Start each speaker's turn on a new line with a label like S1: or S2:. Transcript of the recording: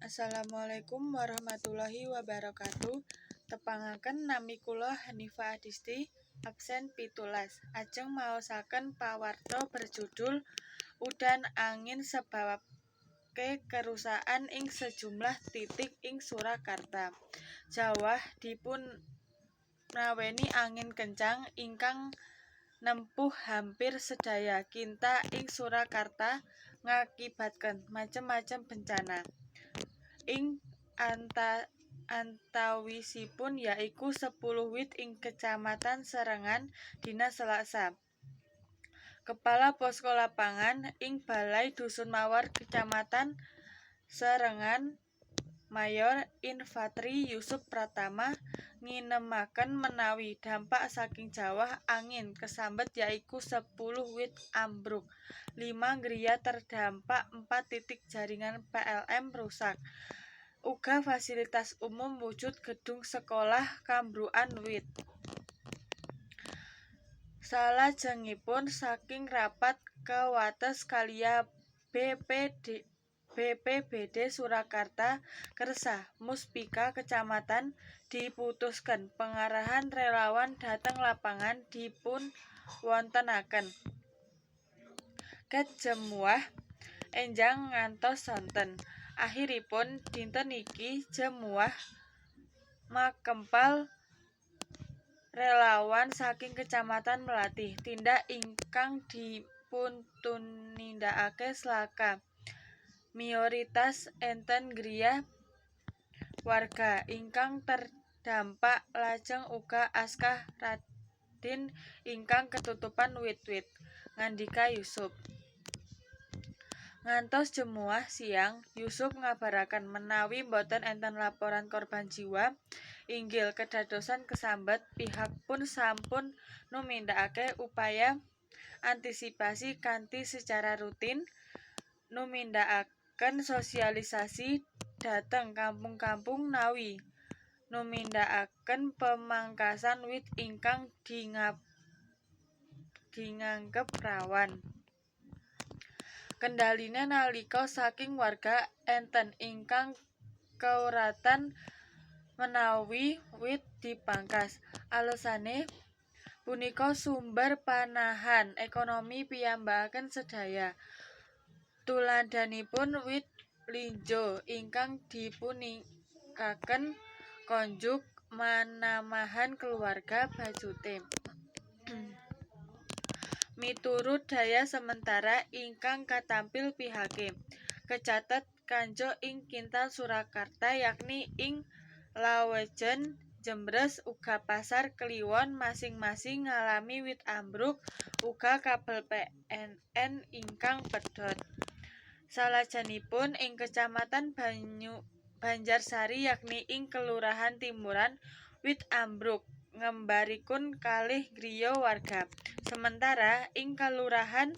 S1: Assalamualaikum warahmatullahi wabarakatuh. Tepangaken, nami kula Hanifa Adisti, absen 17. Ajeng maosaken pawarta berjudul Udan Angin Sebabke Kerusakan ing Sejumlah Titik ing Surakarta. Jawah dipunmaweni angin kencang ingkang nempuh hampir sedaya kinta ing Surakarta ngakibatken macem-macem bencana. Ing antawisipun yaiku 10 wit ing Kecamatan Serengan dina Selasa. Kepala Posko Lapangan ing Balai Dusun Mawar, Kecamatan Serengan, Mayor Infantri Yusuf Pratama nginemaken menawi dampak saking jawah angin kesambet yaiku 10 wit ambruk, 5 griya terdampak, 4 titik jaringan PLN rusak, uga fasilitas umum wujud gedung sekolah kambrukan wit. Salajengipun saking rapat kewates kaliyan BPBD Surakarta kersa Muspika Kecamatan diputusken pengerahan relawan dhateng lapangan dipunwontenaken. Ket Jemuah enjang ngantos sonten. Akhiripun dinten niki Jemuah makempal relawan saking Kecamatan Mlati. Tindak ingkang dipuntunindakake slaka mayoritas enten griya warga ingkang terdampak lajeng uga askah radin ingkang ketutupan wit-wit, ngandika Yusuf. Ngantos Jemuah siang, Yusuf ngabaraken menawi boten enten laporan korban jiwa inggil kedadosan kesambet, pihakpun sampun numindakake upaya antisipasi kanthi secara rutin numindakaken sosialisasi dhateng kampung-kampung nawi numindakaken pemangkasan wit ingkang dinganggep rawan. Kendhaline nalika saking warga enten ingkang kewratan menawi wit dipangkas. Alesane punika sumber panahan ekonomi piyambaken sedaya. Tuladhanipun wit linjo ingkang dipunikaken konjuk manamahan keluarga bajute. Miturut daya sementara ingkang katampil pihake, kecatet kanjo ing Kintal Surakarta yakni ing Lawejen, Jembres uga Pasar Kliwon masing-masing ngalami wit ambruk uga kabel PLN ingkang pedhot. Salajengipun ing Kecamatan Banjarsari yakni ing Kelurahan Timuran wit ambruk ngembarikun kalih griya warga. Sementara ing Kelurahan